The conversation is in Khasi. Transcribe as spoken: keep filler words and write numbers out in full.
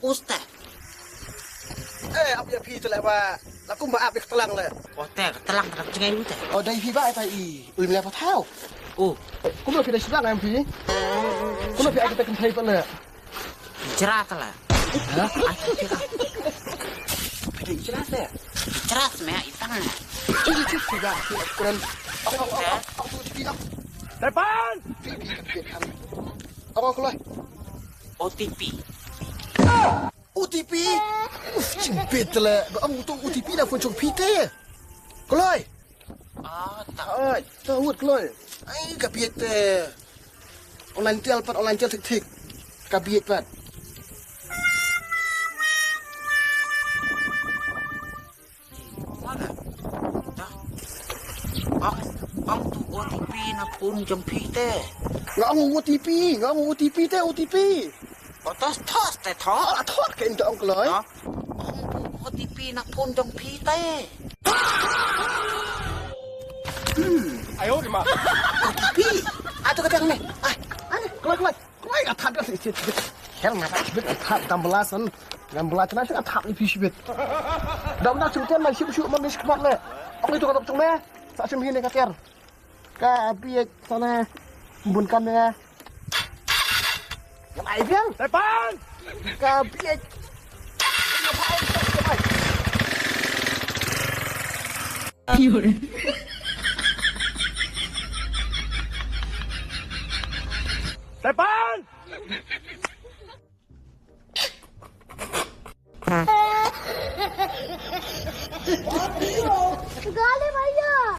Usta. Eh, ap ïa phi te leh ba. La kumba ap ïa ka tlang leh. O te, ka tlang ka jngai te. O dei phi ba ai pa i. Ui mla pa thau. O. Kumno phi da sdang em phi? Kumno phi ai ka te kan thai pa leh? Jra te leh. Ha? Ai ka jra. Phi da jra te. Jra me ai tang. Phi da phi ba phi kuran. Au au au au. Tepan. Phi phi phi. Au au kulai. O T P. O T P. Uf, jingbit te leh. Ba ong to O T P na phone jong phi te. Kloi. Ah, ta. Ai, ta wut kloi. Ai, ka biet te. Online tel pat, online tel tik tik. Ka biet pat. Mana? Dah. Ong, ong to O T P na phone jong phi te. Nga ong O T P, nga ong O T P te, O T P. O tos tos te thot. Ah, thot ke ento ong kloi. Dah. Ong to O T P na phone jong phi te. Ai oi ma. O T P. Ato ka tang ne. Ai, ai, kloi kloi. Kloi ka thap ka si si. Her na ka si bit ka thap dam belasan. Dam belasan na ka thap ni phi si bit. Dam na sum ten na sum sum man ni si kmat le. Ong itu ka dok tung ne. Sa sum hi ne ka ter. Ka biet sana bun kan ne. Yang ai biang. Tepan. Ka biet. Tepan.